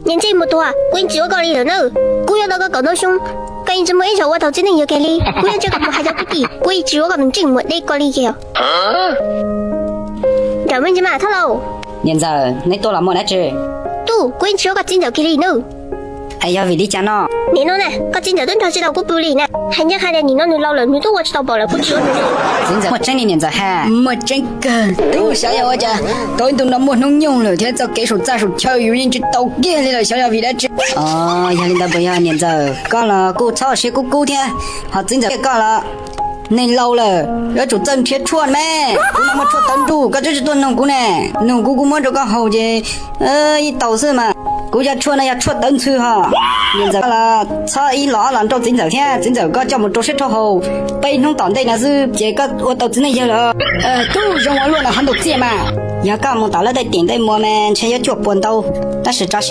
Niam ntxawm, mus tuag, kuv yeej tsis ua koj li lawm na. Kuv yuav tau koj kaum ntau xyoo, koj yeej tsis muaj ib zaug ua thaum txiv neej yawg kiag li. Kuv yuav tseem kom mus hais rau kwv tij, kuv yeej tsis yuav koj tus ntseeg muag deb koj li kiag. Nkawm me ntsis mas thab laus. Niam ntxawm, neb tuaj los muaj dab tsi? Tub, kuv yeej tsis yuav koj txiv ntxawm kiag li nawb. Es yog vim li cas no? Nim no na, koj txiv ntxawm twb nrog tsis tau kuv pw li na. Hais ncaj qha tias nim no nws laus lawm, nws twb ua tsis tau pom lawm, kuv tsis yuav nws. Txiv ntxawm muaj tseeb li niam ntxawm hais? Muaj tseeb kawg. Tub, xyov yog ua cas tau ib ntu no muaj hnub nyoog lawm thiab txoj kev saum txaj saum chaw yus yeej tsis tau kiag li lawm, xyov yog vim dab tsi. Os, yog li ntawd puas yog niam ntxawm koj los kuj txhob siab kub kub thiab, ho txiv ntxawm koj los neeg laus lawm yuav tsum txawj nrhiav tshuaj me. Kuv no muaj tshuaj tawv nruj, koj twb tsis tuaj nug kuv ne. Nug kuv, kuv muab rau koj haus ces ib taus xwb mas. Kuv cov tshuaj no yog tshuaj tawv ntxhw ho. Niam ntxawm koj los txhob ib los ob los nrauj txiv ntxawm thiab, txiv ntxawm koj coj mus rau siab rau haus peb hnub tom ntej no xwb ces koj ua tau txiv neej yawg lawm. Tub, zoo ua luaj no ho ntaus txiaj mas. Yog koj mus tom lawv tej tiam tej muas mas ntshe yuav cuaj puas ntau, tab sis tso